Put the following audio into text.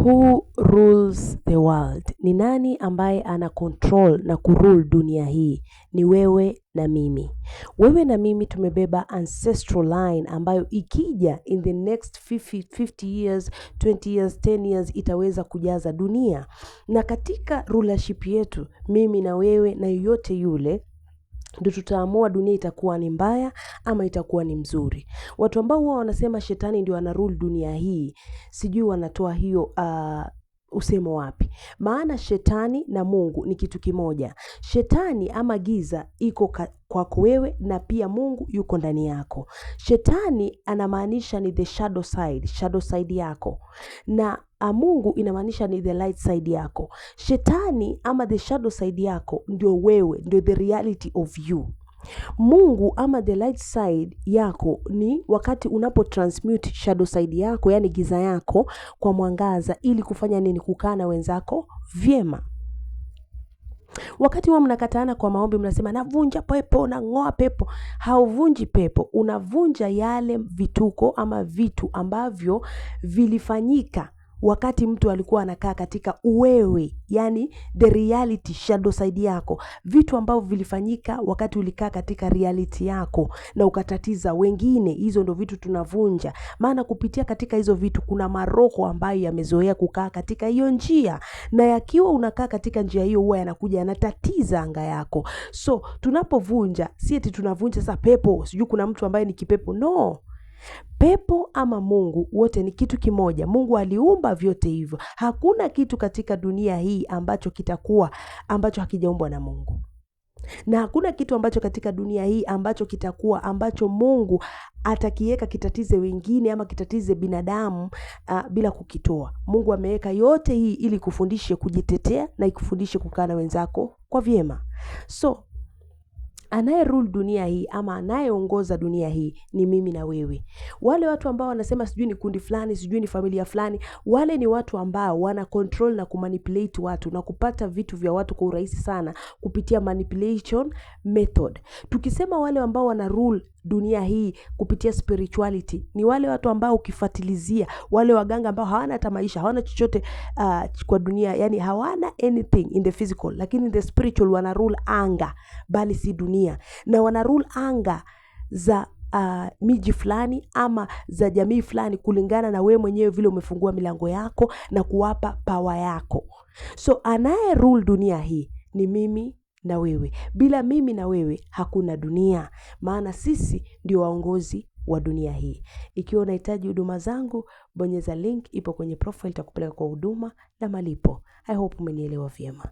Who rules the world? Ni nani ambaye ana control na kurule dunia hii? Ni wewe na mimi. Wewe na mimi tumebeba ancestral line ambayo ikija in the next 50 years, 20 years, 10 years itaweza kujaza dunia. Na katika rulership yetu, mimi na wewe na yoyote yule ndio tutaamua dunia itakuwa ni mbaya ama itakuwa ni mzuri. Watu ambao huwa wanasema shetani ndio ana rule dunia hii, sijui wanatoa hiyo usemo wapi? Maana shetani na Mungu ni kitu kimoja. Shetani ama giza iko kwako wewe na pia Mungu yuko ndani yako. Shetani anamaanisha ni the shadow side, shadow side yako, na Mungu inamaanisha ni the light side yako. Shetani ama the shadow side yako ndio wewe, ndio the reality of you. Mungu ama the light side yako ni wakati unapo transmute shadow side yako, yani giza yako kwa mwangaza, ili kufanya nini? Kukaa na wenzako vyema. Wakati huwa mnakataana kwa maombi, mnasema navunja pepo, nang'oa pepo. Hauvunji pepo, unavunja yale vituko ama vitu ambavyo vilifanyika wakati mtu alikuwa anakaa katika uwewe, yani the reality shadow side yako, vitu ambavyo vilifanyika wakati ulikaa katika reality yako na ukatatiza wengine. Hizo ndo vitu tunavunja, maana kupitia katika hizo vitu kuna maroho ambayo yamezoea kukaa katika hiyo njia, na yakiwa unakaa katika njia hiyo huwa yanakuja yanatatiza anga yako. So tunapovunja, si eti tunavunja sasa pepo, sijui kuna mtu ambaye ni kipepo, no. Pepo ama Mungu wote ni kitu kimoja. Mungu aliumba vyote hivyo. Hakuna kitu katika dunia hii ambacho kitakuwa ambacho hakijaumbwa na Mungu, na hakuna kitu ambacho katika dunia hii ambacho kitakuwa ambacho Mungu atakiweka kitatize wengine ama kitatize binadamu bila kukitoa. Mungu ameweka yote hii ili kufundishe kujitetea na ikufundishe kukaa na wenzako kwa vyema. So anaye rule dunia hii ama anayeongoza dunia hii ni mimi na wewe. Wale watu ambao wanasema sijui ni kundi fulani, sijui ni familia fulani, wale ni watu ambao wana control na kumanipulate watu na kupata vitu vya watu kwa urahisi sana kupitia manipulation method. Tukisema wale ambao wana rule dunia hii kupitia spirituality ni wale watu ambao ukifuatilizia, wale waganga ambao hawana hata maisha, hawana chochote kwa dunia, yani hawana anything in the physical, lakini in the spiritual wana rule anga, bali si dunia, na wana rule anga za miji fulani ama za jamii fulani kulingana na wewe mwenyewe vile umefungua milango yako na kuwapa power yako. So anaye rule dunia hii ni mimi na wewe. Bila mimi na wewe hakuna dunia, maana sisi ndio waongozi wa dunia hii. Ikiwa unahitaji huduma zangu, bonyeza link ipo kwenye profile, itakupeleka kwa huduma na malipo. I hope umenielewa vyema.